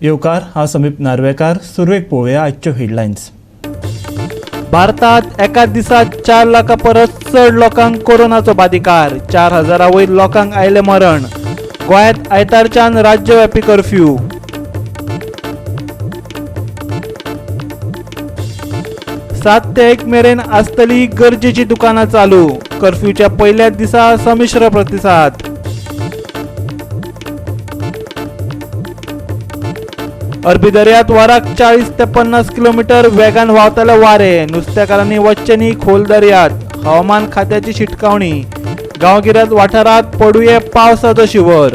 येवकार, हांव समीप नार्वेकार. सुरवेक पळोवया आजच्यो हेडलायन्स. भारतात एका दिसात 4 लाखां परस चड लोकांक कोरोनाचो बादिकार, 4000 वयर लोकांक आयलें मरण. गोंयांत आयतारच्यान राज्यव्यापी कर्फ्यू. 7 ते 1 मेरेन आसतली गरजेची दुकानां चालू. कर्फ्यूच्या पयल्याच दिसा संमिश्र प्रतिसाद. अरबी दर्यात वराक 40 ते 50 किलोमीटर वेगान व्हांवतले वारे, नुस्तेकारांनी वचचें न्ही खोल दर्यात, हवामान खात्याची शिटकावणी. गांवगिऱ्या वाठारांत पडुये पावसाचो शिंवर.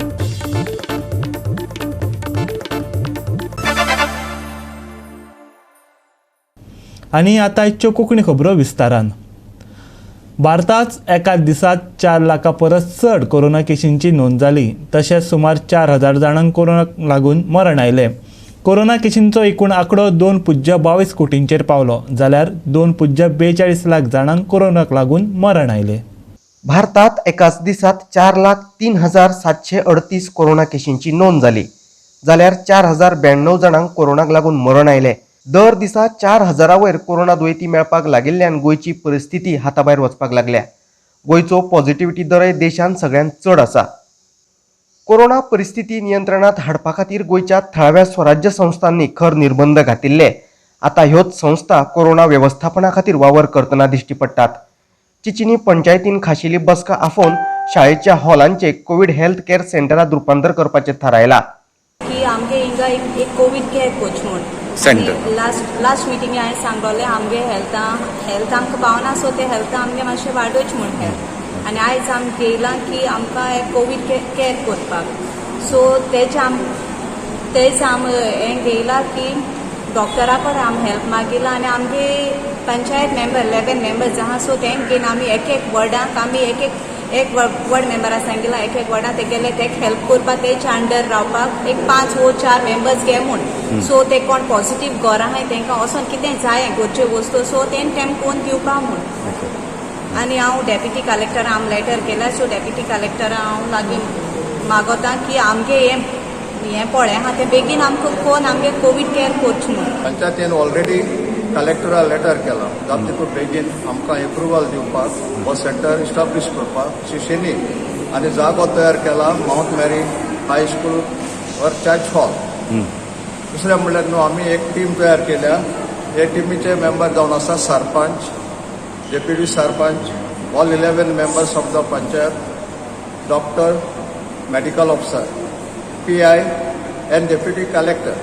आनी आतां आयच्यो कोंकणी खबरो विस्तारान. भारतांत एका दिसात 4 लाखां परस चड कोरोना केशींची नोंद जाली. तशेंच सुमार 4000 जाणांक कोरोनाक लागून मरण आयलें. कोरोना केशींचो एकूण आंकडो 2.22 कोटींचेर पावलो, जाल्यार 2.42 लाख जाणांक कोरोनाक लागून मरण आयलें. भारतात एकाच दिसात 4,03,738 कोरोना केशींची नोंद जाली, जाल्यार 4092 जाणांक कोरोनाक लागून मरण आयलें. दर दिसा 4000 वयर कोरोना दुयेंती मेळपाक लागिल्ल्यान गोंयची परिस्थिती हाताभायर वचपाक लागल्या. गोंयचो पॉझिटिव्हिटी दरय देशांत सगळ्यांत चड आसा. कोरोना परिस्थिती नियंत्रणात हाडपा खातीर गोंयच्या थळाव्या स्वराज्य संस्थांनी खर निर्बंध घातिल्ले. आतां ह्योच संस्था कोरोना वेवस्थापना खातीर वावर करतना दिश्टी पडटात. चिचिनी पंचायतीन खाशेली बसका आफोवन शाळेच्या हॉलांचे कोवीड हेल्थ केअर सेंटरात रुपांतर करपाचें थारायलां. की आमगे हिंगा एक कोवीड केअर कोच म्हूण सेंटर. लास्ट मिटिंगे हांवें सांगलें आमगे हेल्थ आमकां पावना, सो ते हेल्थ आमगे मातशें वाडोवचें म्हूण हेल्थ. आनी आयज आमी येयलां की आमकां एक कोवीड केअर करपाक. सो तेच आम हें घेयलां की डॉक्टरा कडेन आमी हेल्प मागिलां आनी आमगे पंचायत मेंबर 11 मेंबर्स आहा, सो तेंक घेवन आमी एक एक वर्डाक आमी एक एक एक वर्ड मेंबरा सांगिलां, एक एक वर्डाक तेगेले तेक हेल्प करपाक, तेच्या अंडर रावपाक एक 5 वो 4 मेंबर्स घे म्हूण. सो ते कोण पॉझिटीव घरां आहाय तेंकां वचोन कितें जाय गरजे वस्तू, सो तें तेम कोण दिवपा म्हूण. आनी हांव डेप्युटी कलेक्टर आम लेटर केल्या, सो डेप्युटी कलेक्टर हांव लागीं मागोता की आमगे हें हें पळय आहा तें बेगीन आमकां कोण आमगे कोवीड केअर करचें म्हूण. पंचायतीन ऑलरेडी कलेक्टरा लेटर केला, जाता तितू बेगीन आमकां एप्रुवल दिवपाक, हो सेंटर इस्टाब्लीश करपाक शिशेंनी. आनी जागो तयार केला Mount Mary High School or church hall. दुसरें म्हणल्यार न्हू आमी एक टीम तयार केल्या. हे टिमीचे मेंबर जावन आसा sarpanch, deputy sarpanch, all 11 members of the panchayat, doctor, medical officer, PI and deputy collector.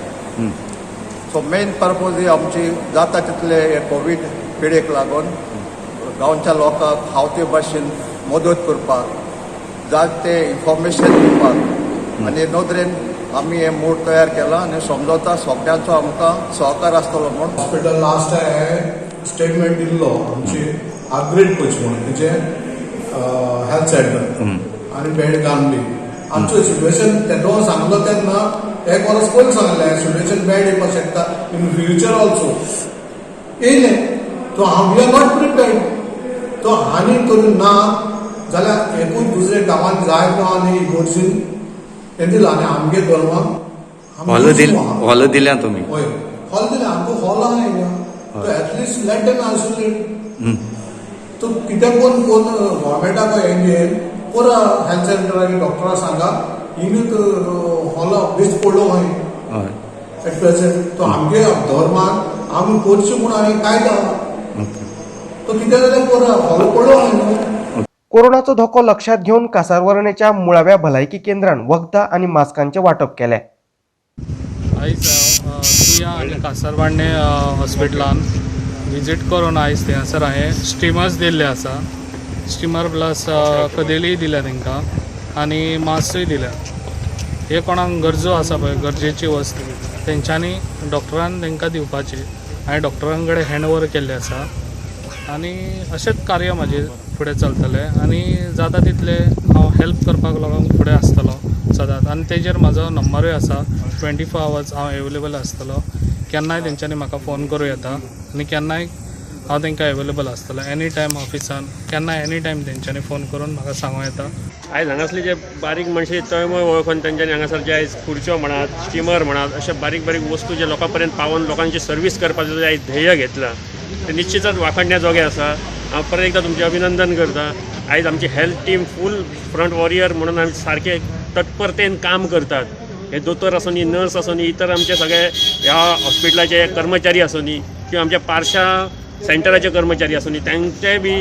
So main purpose ही आमची जाता तितले हे कोवीड पिडेक लागून गांवच्या लोकांक हांव ते भाशेन मदत करपाक, जाय ते इन्फॉर्मेशन दिवपाक आनी नदरेन आमी हे मूड तयार केला आनी समजता सगळ्यांचो आमकां सहकार आसतलो म्हूण. हॉस्पिटल लास्ट हांवें स्टेटमेंट दिल्लो आमची अपग्रेड करची म्हणून तेचे हेल्थ सेंटर आनी बेड घालून बी. आमचो सिट्युएशन तेदो सांगलो तेन्ना एक वर्स पयलीं सांगलें, सिट्युएशन बॅड येवपाक शकता इन फ्युचर ऑल्सो. येयलें तो हांव we are not prepared. तो आनी करून ना जाल्यार एकूच दुसरे गांवांत जाय तो आनी इगोर्जीन हें दिलां आनी आमगे धर्माक. हॉल दिल, हॉल दिल्या तुमी? हय, हॉल दिलें आमकां. हॉल आहा हिंगा, तो at least let them isolate. तो कित्याक कोण कोण गव्हर्मेंटाक हें घेवन पुरा हेल्थ सेंटराक डॉक्टराक सांगा, हिंगा हॉल बेस्ट पडलो खंय. एट प्रेझेंट तो आमगे धर्मान आमी करचें म्हूण हांवें कायदो आहा. तो कितें जाल्यार पुरा हॉल पडलो खंय न्हू. कोरोनाचो धोको लक्षात घेवन कासारवर्णेच्या मुळाव्या भलायकी केंद्रान वखदां आनी मास्कांचें वांटप केलें. आयज तुया आनी कासारबांडे हॉस्पिटलान विजीट करून आयज थंयसर हांवें स्टिमर्स दिल्ले आसा. स्टिमर प्लस कदेलीय दिल्या तांकां आनी मास्कूय दिल्या. हे कोणाक गरजो आसा पळय, गरजेची वस्त तेंच्यांनी डॉक्टरान तांकां दिवपाची. हांवें डॉक्टरां कडेन हँड ओवर केल्लें आसा आनी अशेंच कार्य म्हाजें फुडें चलतलें आनी जाता तितलें हांव हेल्प करपाक लोकांक फुडें आसतलो सदांच. आनी तेजेर म्हाजो नंबरूय आसा, 24 आवर्स हांव एवेलेबल आसतलो. केन्नाय तेंच्यांनी म्हाका फोन करूं येता आनी केन्नाय हांव तांकां एवेलेबल आसतलो एनी टायम ऑफिसान केन्ना एनी टायम तेंच्यांनी फोन करून म्हाका सांगूं येता. आयज हांगासले जे बारीक मनशे तळमळ वळखून तेंच्यांनी हांगासर जे आयज खुर्च्यो म्हणात, स्टिमर म्हणात, अशे बारीक बारीक वस्तू जे लोकां पर्यंत पावोवन लोकांची सर्वीस करपाचो जे आयज ध्येय घेतला ते निश्चितच वाखणण्या जोगे आसा. हांव परत एकदां तुमचें अभिनंदन करता. आयज आमची health team full front warrior म्हणून आमी सारके तत्परतेन काम करतात. हे दोतोर आसूं, नर्स आसूं, इतर आमचे सगळे ह्या हॉस्पिटलाचे कर्मचारी आसूं किंवा आमच्या पार्शा सेंटराचे कर्मचारी आसूं, तांचें बी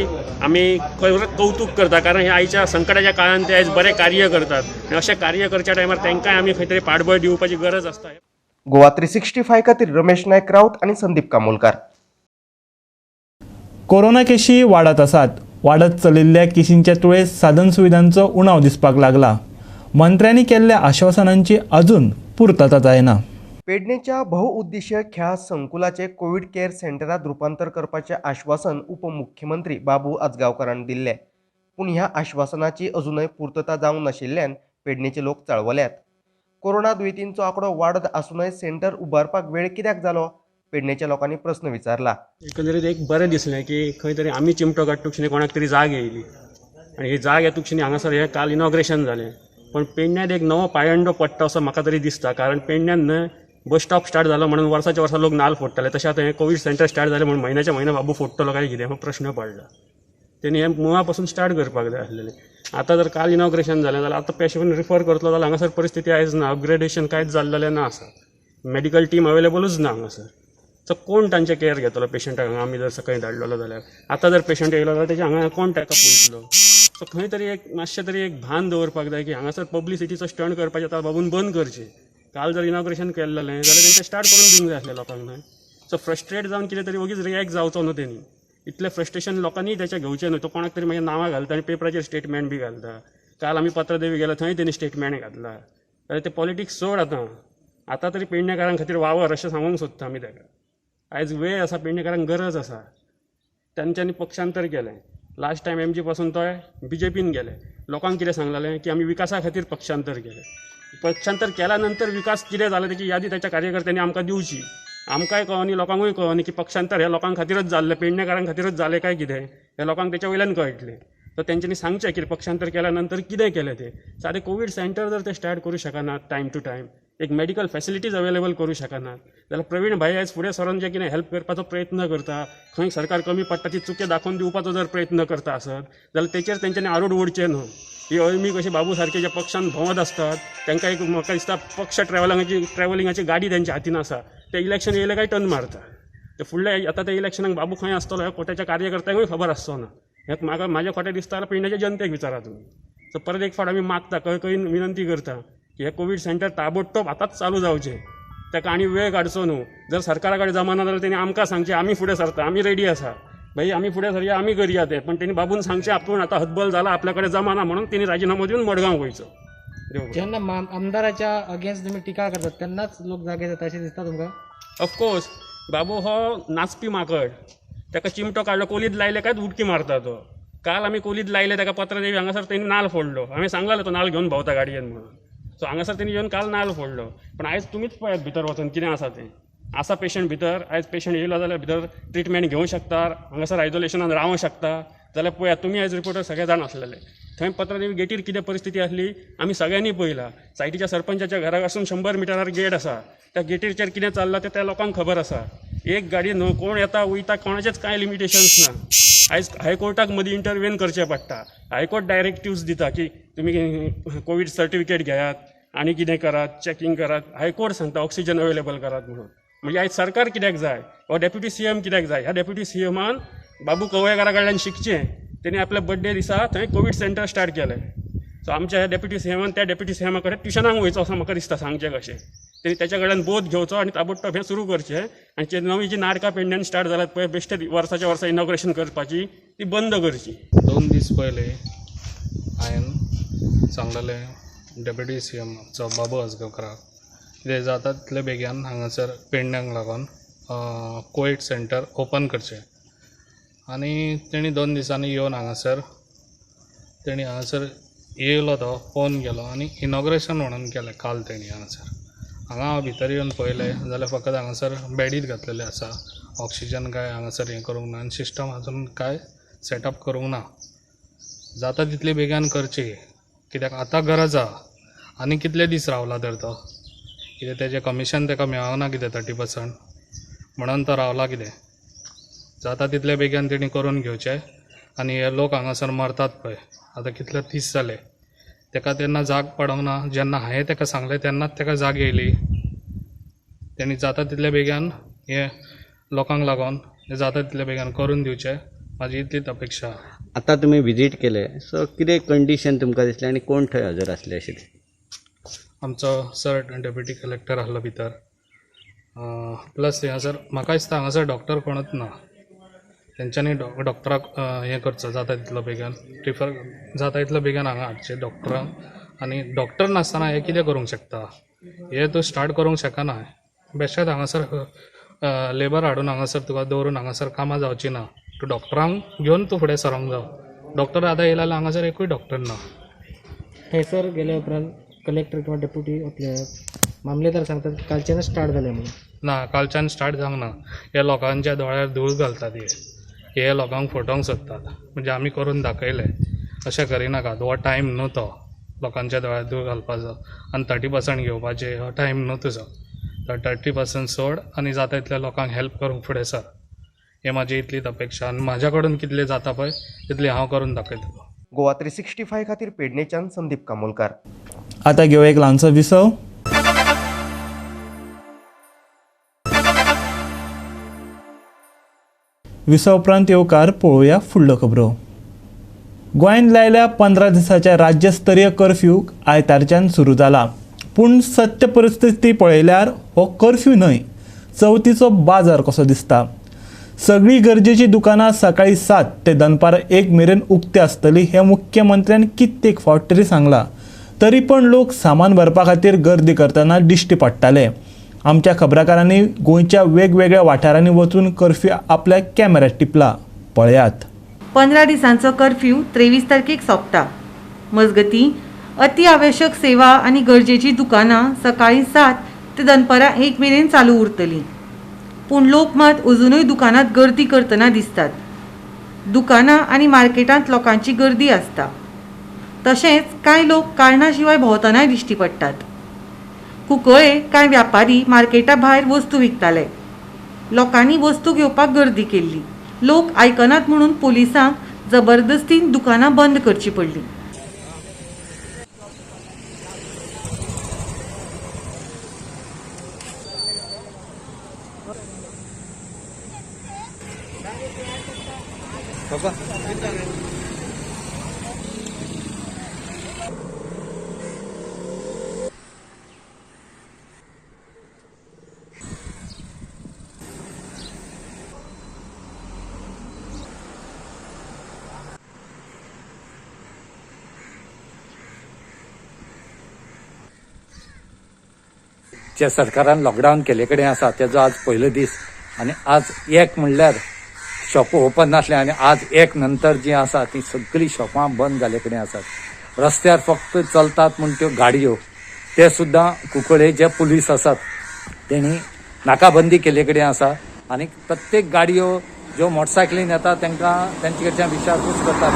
आमी कौतूक करता, कारण हे आयच्या संकटाच्या काळान ते आयज बरें कार्य करतात आनी अशें कार्य करच्या टायमार तांकांय आमी खंय तरी पाठबळ दिवपाची गरज आसता. गोवा 365 खातीर रमेश नायक राऊत आनी संदीप कामोलकार. कोरोना केशी वाडत आसात. वाडत चलिल्ल्या केशींच्या तुळेत साधन सुविधांचो उणाव दिसपाक लागला. मंत्र्यांनी केल्ल्या आश्वासनांची अजून पूर्तता जायना. पेडणेच्या बहुउद्देशीय खेळां संकुलाचे कोविड केअर सेंटरात रुपांतर करपाचें आश्वासन उपमुख्यमंत्री बाबू आजगांवकारान दिल्लें, पूण ह्या आश्वासनाची अजूनय पूर्तता जावंक नाशिल्ल्यान पेडणेचे लोक चाळवल्यात. कोरोना दुयेंतींचो आंकडो वाडत आसूनय सेंटर उबारपाक वेळ कित्याक जालो, पेडणेच्या लोकांनी प्रस्न विचारला. एकंदरीत एक बरें दिसलें की खंय तरी आमी चिमटो काडटुक्षणी कोणाक तरी जाग येयली आनी ही जाग येतुक्षणी हांगासर हें काल इनॉग्रेशन जालें. पण पेडण्यात एक नवो पायंडो पडटा असो म्हाका तरी दिसता, कारण पेडण्यान न्हय बस स्टॉप स्टार्ट जालो म्हणून वर्साच्या वर्सा लोक नाल फोडटाले, तशें आतां हें कोवीड सेंटर स्टार्ट जालें म्हणून म्हयन्याच्या म्हयनो बाबू फोडटलो काय कितें हो प्रश्न पडला. तेणी हें मुळा पासून स्टार्ट करपाक जाय आसलेलें. आतां जर काल इनॉग्रेशन जालें जाल्यार आतां पेशंट रिफर करतलो जाल्यार हांगासर परिस्थिती आयज ना, अपग्रेडेशन कांयच जाल्लें ना आसा, मेडिकल टीम अवेलेबलूच ना हांगासर. सो कोण तांचें केअर घेतलो पेशंटाक हांगा आमी जर सकाळी धाडलेलो जाल्यार, आतां जर पेशंट येयलो जाल्यार तेजें हांगा कोण ताका पळयतलो. सो खंय तरी एक मातशें तरी एक भान दवरपाक जाय की हांगासर पब्लिसिटीचो स्टंट करपाचें आतां बाबून बंद करचें. काल जर इनॉग्रेशन केल्लें जाल्यार तेंचें स्टार्ट करून दिवंक जाय आसलें लोकांक न्हय. सो फ्रस्ट्रेट जावन कितें तरी वगीच रिएक्ट जावचो न्हू तेणी, इतलें फ्रस्ट्रेशन लोकांनीय तेचें घेवचें न्हू. तो कोणाक तरी मागीर नांवां घालता आनी पेपराचेर स्टेटमेंट बी घालता. काल आमी पत्रदेवी गेले थंय तेणी स्टेटमेंट घातला. जाल्यार ते पॉलिटिक्स सोड, आतां आतां तरी पेडणेकारां खातीर वावर अशें सांगूंक सोदता आमी ताका. आयज वेळ आसा, पेडणेकारांक गरज आसा. तांच्यांनी पक्षांतर केलें. लास्ट टायम एमजी पासून तो बीजेपीन गेले. लोकांक कितें सांगलेलें की आमी विकासा खातीर पक्षांतर केलें. पक्षांतर केल्या नंतर विकास कितें जाला तेची यादी ताच्या कार्यकर्त्यांनी आमकां दिवची. आमकांय कळनी, लोकांकूय कळनी की पक्षांतर हे लोकां खातीरच जाल्लें, पेडणेकारां खातीरच जालें काय कितें हें लोकांक तेच्या वयल्यान कळटलें. तर तेंच्यांनी सांगचें की पक्षांतर केल्या नंतर कितें केलें तें. सादें कोवीड सेंटर जर ते स्टार्ट करूं शकनात टायम टू टायम, एक मेडिकल फॅसिलिटीज अवेलेबल करूं शकनात जाल्यार प्रवीण भाई आयज फुडें सरून जे कितें हेल्प करपाचो प्रयत्न करता, खंय सरकार कमी पडटा ती चुकी दाखोवन दिवपाचो जर प्रयत्न करता आसत जाल्यार तेचेर तेंच्यांनी आरोड ओडचें न्हू. ही अळमी कशी बाबू सारके जे पक्षान भोंवत आसतात तांकां एक म्हाका दिसता पक्ष ट्रॅव्हलिंगाची गाडी तेंच्या हातीन आसा, ते इलेक्शन येयलें काय टर्न मारता. ते फुडल्या आतां त्या इलेक्शनाक बाबू खंय आसतलो ह्या कोट्याच्या कार्यकर्त्यांकूय खबर आसचो ना. हें म्हाका म्हाजें खोटें दिसता जाल्यार पेडण्याच्या जनतेक विचारा तुमी. सो परत एक फावट आमी मागता, कळकळीन विनंती करता की हें कोवीड सेंटर ताबडतोब आतांच चालू जावचें, ताका आनी वेळ काडचो न्हू. जर सरकारा कडेन जमाना जाल्यार तेणी आमकां सांगचें आमी फुडें सरता, आमी रेडी आसा भाई, आमी फुडें सरया, आमी करया तें. पण तेणी बाबून सांगचें आपूण आतां हतबल जाला, आपल्या कडेन जमाना म्हणून तेणी राजिनामो दिवन मडगांव वयचो. जेन्ना आमदाराच्या अगेन्स्ट तुमी टिका करतात तेन्नाच लोक जागे जाता अशें दिसता तुमकां? ऑफकोर्स बाबू हो नाचपी माकड, ताका चिमटो काडलो कोलीद लायले कांयच उडकी मारता तो. काल आमी कोलीद लायले ताका पत्रदेवी हांगासर तेणी नाल फोडलो. हांवें सांगलें तो नाल घेवन भोंवता गाडयेन म्हणून. सो हांगासर तेणी येवन काल नाल फोडलो. पण आयज तुमीच पळयात भितर वचून कितें आसा तें. आसा पेशंट भितर, आयज पेशंट येयलो जाल्यार भितर ट्रिटमेंट घेवंक शकता, हांगासर आयसोलेशनान रावंक शकता. जाल्यार पळयात तुमी आयज रिपोर्टर सगळे जाण आसलेले थंय पत्रदेवी गेटीर कितें परिस्थिती आसली आमी सगळ्यांनी पळयला. सायटीच्या सरपंचाच्या घरा पासून 100 मिटरार गेट आसा, त्या गेटीचेर कितें चल्लां तें त्या लोकांक खबर आसा. एक गाडी न्हू, कोण येता वयता, कोणाचेच कांय लिमिटेशन्स ना. आयज हायकोर्टाक मदीं इंटरवेन करचें पडटा. हायकोर्ट डायरेक्टिव्स दिता की तुमी कोवीड सर्टिफिकेट घेयात आनी कितें करात, चॅकिंग करात. हायकोर्ट सांगता ऑक्सिजन अवेलेबल करात म्हणून. म्हणजे आयज सरकार कित्याक जाय, हो डेप्युटी सीएम कित्याक जाय? ह्या डेप्युटी सीएमान बाबू कवळेकारा कडल्यान शिकचें. तेणी आपल्या बड्डे दिसा थंय कोवीड सेंटर स्टार्ट केलें. सो आमच्या ह्या डेप्युटी सीएमान त्या डेप्युटी सीएमा कडेन ट्युशनाक वयचो असो म्हाका दिसता सांगचें कशें. तेणी त्याच्या कडल्यान बोध घेवचो आनी ताबडतोब हें सुरू करचें. आनी जे नवी जी नाटकां पेडण्यान स्टार्ट जाल्यात पळय बेश्टे वर्साच्या वर्सा इनॉग्रेशन करपाची ती बंद करची. 2 दीस पयलीं हांवें सांगलेलें डेप्युटी सीएम आमचो बाबू आजगांवकाराक कितें जाता तितले बेगीन हांगासर पेडण्यांक लागून कोवीड सेंटर ओपन करचें. आनी तेणी 2 दिसांनी येवन हांगासर तेणी हांगासर येयलो, तो फोन केलो आनी इनॉग्रेशन म्हणून केलें काल तेणी हांगासर. हांगा हांव भितर येवन पळयलें जाल्यार फकत हांगासर बेडीच घातलेले आसा. ऑक्सिजन काय हांगासर हें करूंक ना आनी सिस्टम आजून काय सेटअप करूंक ना. जाता तितले बेगान करची, कित्याक आतां गरज आहा. आनी कितले दीस रावला तर तो, कितें तेजें कमिशन तेका मेळना कितें 30% म्हणून तो रावला कितें. जाता तितले बेगीन तेणी करून घेवचें. आनी हे लोक हांगासर मरतात पळय, आतां कितले दीस जाले तेका तेन्ना जाग पडोंक ना. जेन्ना हांवें तेका सांगलें तेन्नाच तेका जाग येयली. तेणी जाता तितले बेगीन हे लोकांक लागून हे जाता तितले बेगीन करून दिवचें, म्हाजी इतलीच अपेक्षा. आतां तुमी विजीट केले, सो कितें कंडिशन तुमकां दिसलें आनी कोण थंय हजर आसले अशें? आमचो सर डेप्युटी कलेक्टर आसलो भितर, प्लस हांगासर म्हाका दिसता हांगासर डॉक्टर कोणूच ना. तेंच्यांनी डॉक्टराक हें करचो जाता तितलो बेगीन, प्रिफर जाता तितलो बेगीन हांगा हाडचें डॉक्टरांक. आनी डॉक्टर नासतना हें कितें करूंक शकता, हें तूं स्टार्ट करूंक शकना. बेश्टेच हांगासर लेबर हाडून हांगासर तुका दवरून हांगासर कामां जावचीं ना. तूं डॉक्टरांक घेवन तूं फुडें सरोंक जाव. डॉक्टर आतां येयला जाल्यार हांगासर एकूय डॉक्टर ना. थंयसर गेल्या उपरांत कलेक्टर किंवा डेप्युटी आपले मामलेदार सांगतात कालच्यानच स्टार्ट जालें म्हणून. ना, कालच्यान स्टार्ट जावंक ना. हे लोकांच्या दोळ्यार धूळ घालतात, हे लोकांक फटोवंक सोदतात. म्हणजे आमी करून दाखयलें, अशें करिनाकात. हो टायम न्हू तो लोकांच्या दोळ्यार धूळ घालपाचो आनी 30% घेवपाचें, हो टायम न्हू तुजो. तर 30% सोड आनी जाता तितल्या लोकांक हेल्प करूंक फुडें सर, हे म्हाजी इतलीच अपेक्षा. आनी म्हाज्या कडून कितलें जाता पळय तितलें हांव करून दाखयतलो. गोवा 365 खातीर पेडणेच्यान संदीप कामोलकार. आतां घेवया एक ल्हानसो विसव. विसव उपरांत येवकार पळोवया फुडल्यो खबरो. गोंयांत लायल्या 15 दिसाच्या राज्यस्तरीय कर्फ्यू आयतारच्यान सुरू जाला. पूण सत्य परिस्थिती पळयल्यार हो कर्फ्यू न्हय, चवथीचो बाजार कसो दिसता. सगळीं गरजेचीं दुकानां सकाळीं 7 ते दनपार 1 मेरेन उक्ती आसतली हें मुख्यमंत्र्यान कित्येक फावट तरी सांगलां. तरी पण लोक सामान भरपा खातीर गर्दी करतना दिश्टी पडटाले. आमच्या खबराकारांनी गोंयच्या वेगवेगळ्या वाठारांनी वचून कर्फ्यू आपल्या कॅमेऱ्यात टिपला, पळयात. 15 दिसांचो कर्फ्यू 23 तारखेक सोंपता. मजगतीं अति आवश्यक सेवा आनी गरजेची दुकानां सकाळीं 7 ते दनपरां 1 मेरेन चालू उरतलीं. पूण लोक मात अजुनूय दुकानांत गर्दी करतना दिसतात. दुकानां आनी मार्केटांत लोकांची गर्दी आसता. तशेंच कांय लोक कारणां शिवाय भोंवतनाय दिश्टी पडटात. कुंकळे कांय व्यापारी मार्केटा भायर वस्तू विकताले. लोकांनी वस्तू घेवपाक गर्दी केल्ली. लोक आयकनात म्हणून पोलिसांक जबरदस्तीन दुकानां बंद करचीं पडलीं. जे सरकारान लॉकडावन केल्ले कडेन आसा तेजो आज पयलो दीस आनी आज 1 म्हणल्यार शॉपां ओपन नासलें आनी आज 1 नंतर जी आसा ती सगळीं शॉपां बंद जाल्ले कडेन आसात. रस्त्यार फक्त चलतात म्हूण त्यो गाडयो, ते सुद्दां कुंकळे जे पुलीस आसात तेणी नाकाबंदी केल्ले कडेन आसा आनी प्रत्येक गाडयो ज्यो मोटरसायकलीन येता तांकां तेंचे कडच्यान विचारपूस करता,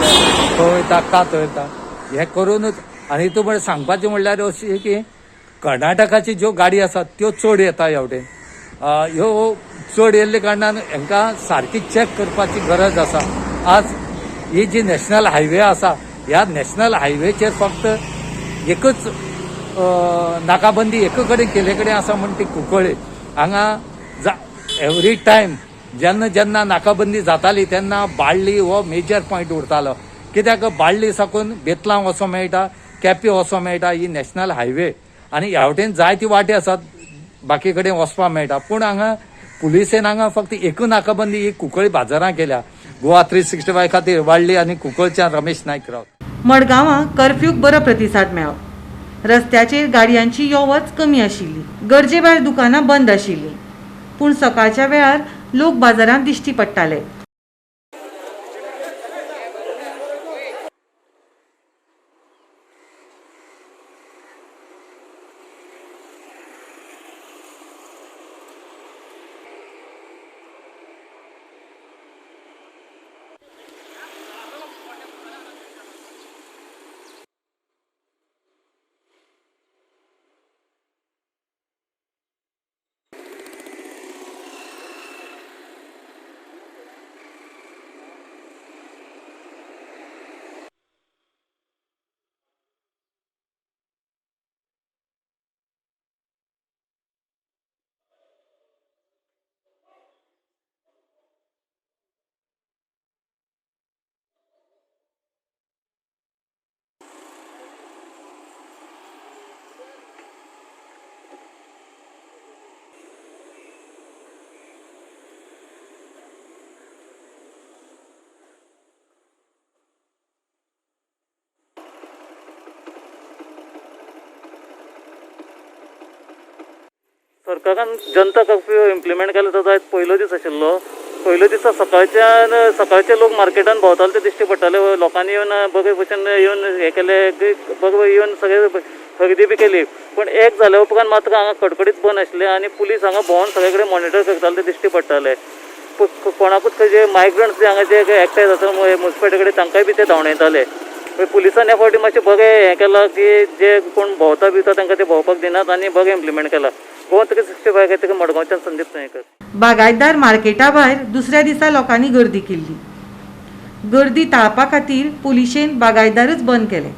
खंय वयता का थंय वयता हें करूनच. आनी हितून म्हळ्यार सांगपाचें म्हणल्यार अशें की कर्नाटकाची ज्यो गाडी आसात त्यो चड येता ह्या वटेन. ह्यो चड येयल्ले कारणान हांकां सारकी चॅक करपाची गरज आसा. आज ही जी नॅशनल हायवे आसा ह्या नॅशनल हायवेचेर फक्त एकच नाकाबंदी एक कडेन केल्ले कडेन आसा म्हण ती कुंकळे हांगा एवरी टायम जेन्ना जेन्ना नाकाबंदी जाताली तेन्ना बाळ्ळी हो मेजर पॉयंट उरतालो. कित्याक बाळ्ळी साकून बेतलां वचों मेळटा, केपें वचों मेळटा, ही नॅशनल हायवे आनी ह्या वटेन जायती वाटे आसात बाकी कडेन वचपाक मेळटा. पूण हांगा पुलिसेन हांगा फक्त एक नाकाबंदी ही कुंकळी बाजारां केल्या. गोवा 365 खातीर वाडली आनी कुंकळच्यान रमेश नायक रावत. मडगांवां कर्फ्यूक बरो प्रतिसाद मेळ्ळो. रस्त्याचेर गाडयांची यो वच कमी आशिल्ली. गरजे भायर दुकानां बंद आशिल्लीं. पूण सकाळच्या वेळार लोक बाजारांत दिश्टी पडटाले. सरकारान जनता कर्फ्यू इम्प्लिमेंट केलो ताजो आयज पयलो दीस आशिल्लो. पयलो दिसा सकाळचे लोक मार्केटान भोंवताले ते दिश्टी पडटाले. लोकांनी येवन बरे भशेन येवन हें केलें, बरे येवन सगळे खरेदी बी केली. पूण एक जाल्या उपरांत मात्र हांगा कडकडीत बंद आशिल्लें आनी पुलीस हांगा भोंवन सगळे कडेन मॉनिटर करताले ते दिश्टी पडटाले. कोणाकूच खंय जे मायग्रंट्स जे हांगा जे एकठांय जाता मुन्सिपालिटी कडेन तांकांय बी ते धांवडायताले. पुलिसांनी ह्या फावटी मातशें बरें हें केलां की जे कोण भोंवता बिवता तांकां ते भोंवपाक दिनात आनी बरें इम्प्लिमेंट केलां. गोवा 365 खातीर मडगांवच्यान संदीप नायकर. बागायतदार मार्केटा भायर दुसऱ्या दिसा लोकांनी गर्दी केल्ली. गर्दी टाळपा खातीर पुलिशेन बागायतदारच बंद केले.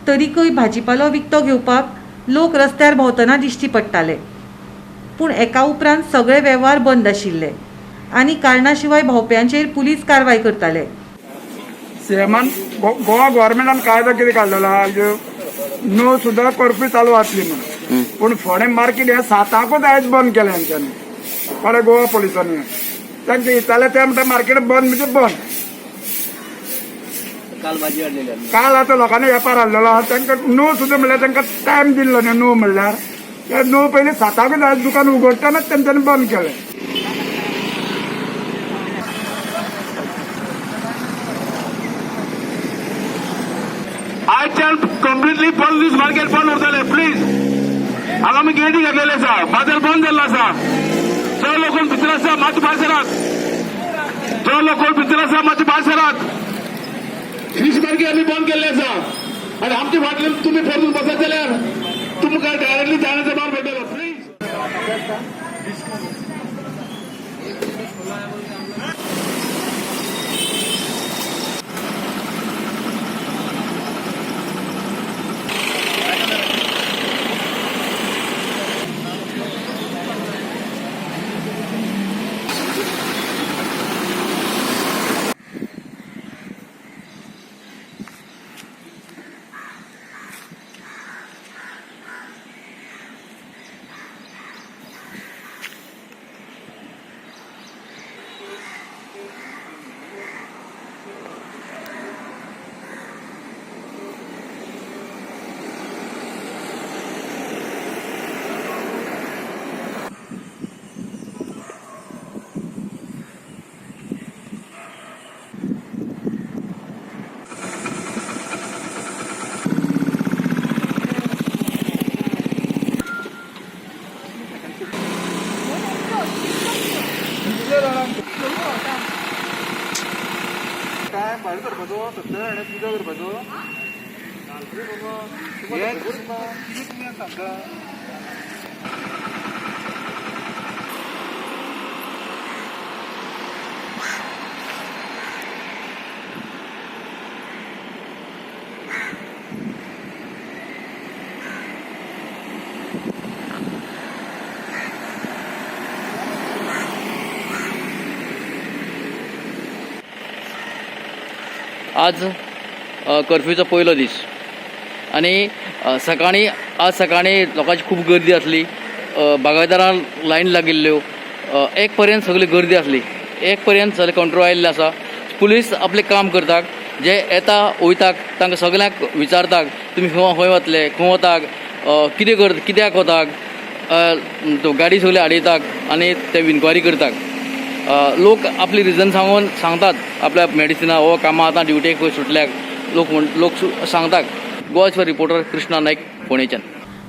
तरीकय भाजीपालो विकतो घेवपाक लोक रस्त्यार भोंवतना दिश्टी पडटाले. पूण एका उपरांत सगळे वेव्हार बंद आशिल्ले आनी कारणा शिवाय भोंवप्यांचेर पुलीस कारवाय करताले. सीएमान गोवा गव्हर्मेंटान कायदो कितें काडलेलो आहा, णव सुद्दां कर्फ्यू चालू आसली म्हणून, पूण फोंडें मार्केट हें 7 आंकूच आयज बंद केलें हेंच्यांनी, कोणे गोवा पुलिसांनी. तांकां विचारलें ते म्हणटा मार्केट बंद म्हणजे बंद. काल आतां लोकांनी वेपार हाडलेलो आहा, तांकां 9 सुद्दां म्हणल्यार तांकां टायम दिल्लो न्ही. 9 म्हणल्यार ते 9 पयलीं 7 आंकूच आयज दुकान उगडटनाच तेंच्यांनी बंद केलें. आयच्यान कंप्लिटली 5 दीस मार्केट बंद उरतले. प्लीज, हांगा आमी गेटी घातलेले आसा, बाजार बंद जाल्लो आसा. जो लोक कोण भितर आसा मातशे भायर सरात. जो लोक कोण भितर आसा मातशे भायर सरात. फिश मार्केट आमी बंद केल्ले आसा आनी आमच्या फाटल्यान तुमी परतून बसत जाल्यार तुमकां डायरेक्टली जाण्याचो मार मेळटलो. प्लीज. काय भायर सरपाचो सत्यनारायण पुजा करपाचो हे कितें तुमी सांगता. आज कर्फ्यूचो पयलो दीस आनी सकाळीं, आज सकाळीं लोकांची खूब गर्दी आसली. बागायतदारांक लायन लागिल्ल्यो. 1 पर्यंत सगळी गर्दी आसली. 1 पर्यंत सगळें कंट्रोल आयिल्लें आसा. पुलीस आपलें काम करतात. जे येता वयता तांकां सगळ्यांक विचारतात, तुमी खंय खंय वतले, खंय वताक, कितें कर, कित्याक वताक. गाडी सगळी आडयतात आनी ते इन्क्वायरी करतात. लोक आपली रिजन सांगून सांगतात, आपल्या मेडिसिना हो कामां आतां ड्युटेक खंय सुटल्याक लोक म्हण लोक सांगतात. गोवा रिपोर्टर कृष्णा नायक, फोंडेच्यान.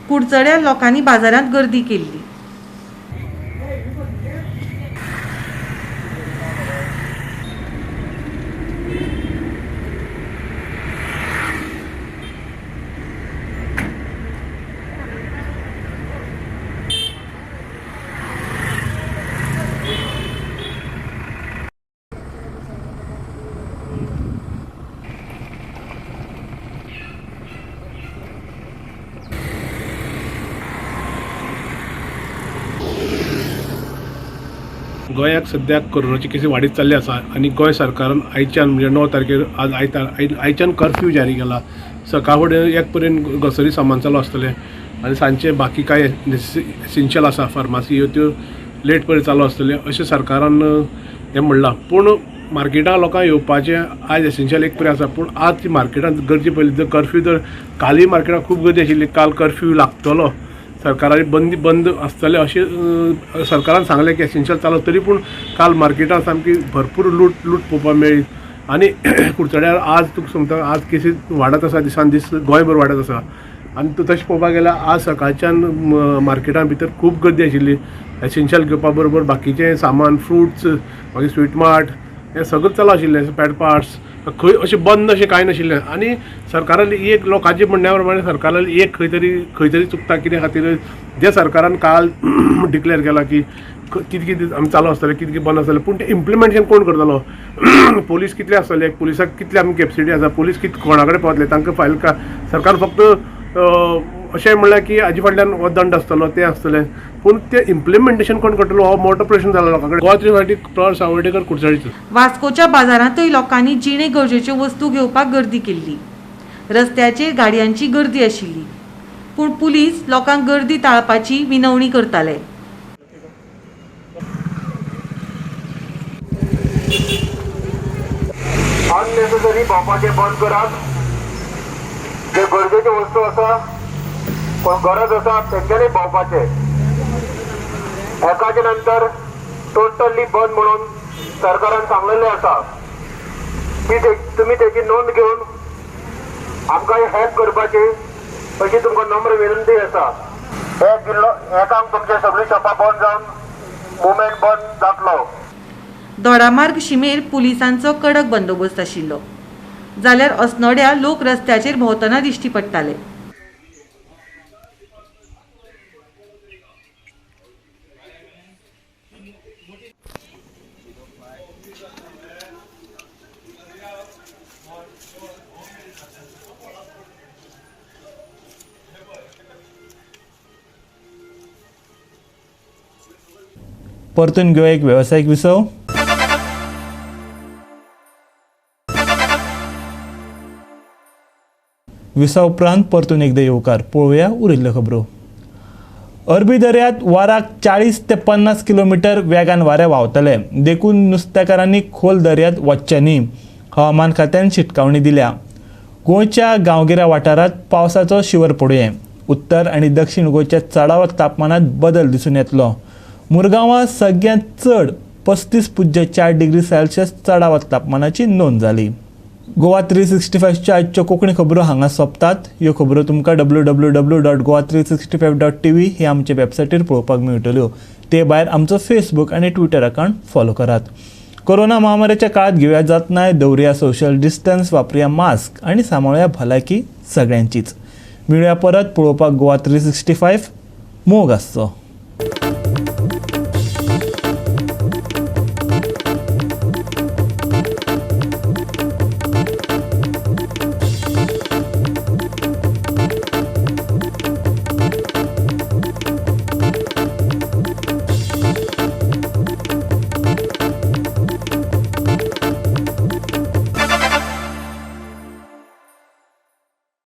कुडचड्यार लोकांनी बाजारांत गर्दी केल्ली. गोंयाक सद्याक कोरोनाची केसी वाडीत चालली आसा आनी गोंय सरकारान आयच्यान म्हणजे 9 तारखेर आज आयतार, आयच्यान कर्फ्यू जारी केला. सकाळ फुडें 1 पर्यंत ग्रोसरी सामान चालू आसतलें आनी सांजचे बाकी कांय एसेन्शियल आसा, फार्मासी ह्यो त्यो लेट पर्यंत चालू आसतल्यो अशें सरकारान हें म्हणलां. पूण मार्केटान लोकांक येवपाचें आयज एसेन्शियल 1 पर्यंत आसा, पूण आज ती मार्केटान गर्दी पळयली जर कर्फ्यू, जर कालूय मार्केटान खूब गर्दी आशिल्ली. काल कर्फ्यू लागतलो सरकारान बंदी बंद आसतलें अशें सरकारान सांगलें की एसेन्शियल चालू, तरी पूण काल मार्केटान सामकी भरपूर लूट लूट पळोवपाक मेळ्ळी. आनी कुडचड्यार आज तुका सांगता आज केसीस वाडत आसा, दिसान दीस गोंयभर वाडत आसा. आनी तूं तशें पळोवपाक गेल्यार आज सकाळच्यान मार्केटान भितर खूब गर्दी आशिल्ली. एसेन्शियल घेवपा बरोबर बाकीचें सामान, फ्रुट्स, मागीर स्वीट मार्ट हें सगळें चालू आशिल्लें, पॅड पार्ट्स खंय अशें बंद अशें कांय नाशिल्लें. आनी सरकारान एक लोकांचे म्हणण्या प्रमाणे सरकारान एक खंय तरी चुकता. कित्या खातीर जे सरकारान काल डिक्लेर केलां की कितें कितें आमी चालू आसतलें, कितें कितें बंद आसतलें, पूण तें इम्प्लिमेंटेशन कोण करतलो? पोलीस कितले आसतले, पुलिसाक कितले आमी कॅपेसिटी आसा, पोलीस कित कोणा कडेन पावतले, तांकां फायल का सरकार फक्त अशें म्हणल्यार की हाजे फाटल्यान हो दंड आसतलो, तें आसतलें, पूण तें इम्प्लिमेंटेशन कोण करतलो हो मोठो प्रश्न जाला लोकां कडेन. गोवा 3 प्रवास सावर्डेकर, कुडचडेचो. वास्कोच्या बाजारांतूय लोकांनी जिणे गरजेच्यो वस्तू घेवपाक गर्दी केल्ली. रस्त्याचेर गाडयांची गर्दी आशिल्ली, पूण पुलीस लोकांक गर्दी टाळपाची विनवणी करताले. अननेसेसरी भोंवपाचें बंद करात. जे गरजेच्यो वस्तू आसा, कोण गरज आसा तेंच्यांनी भोंवपाचें. एकाचे नंतर टोटली बंद म्हणून सरकारान सांगलेलें आसा. ती तुमी तेची नोंद घेवन आमकां हेल्प करपाची अशी तुमकां नम्र विनंती आसा. एक जिल्लो एकांक तुमचे सगळीं शॉपां बंद जावन मुवमेंट बंद जातलो. दोडामार्ग शिमेर पुलिसांचो कडक बंदोबस्त आशिल्लो, जाल्यार अस्नोड्या लोक रस्त्याचेर भोंवतना दिश्टी पडटाले. परतून घेवया एक वेवसायीक विसव. विसा उपरांत परतून एकदा येवकार. पळोवया उरिल्ल्यो खबरो. अरबी दर्यांत वराक 40 ते 50 किलोमिटर वेगान वारें व्हांवतलें, देखून नुस्तेकारांनी खोल दर्यांत वचचें न्ही, हवामान खात्यान शिटकावणी दिल्या. गोंयच्या गांवगिऱ्या वाठारांत पावसाचो शिंवर पडुये. उत्तर आनी दक्षिण गोंयच्या चडावत तापमानांत बदल दिसून येतलो. मुरगांवां सगळ्यांत चड 35.4 डिग्री सेल्सियस चडावत तापमानाची नोंद जाली. गोवा 365च्या आजच्यो कोंकणी खबरो हांगा सोंपतात. ह्यो खबरो तुमकां www.goa365.tv ही आमचे वेबसायटीर पळोवपाक मेळटल्यो. ते भायर आमचो फेसबूक आनी ट्विटर अकावंट फॉलो करात. कोरोना महामारीच्या काळात घेवया जातनाय, दवरुया सोशल डिस्टन्स, वापरुया मास्क आनी सांबाळुया भलायकी सगळ्यांचीच. मेळुया परत पळोवपाक गोवा 365. मोग आसचो.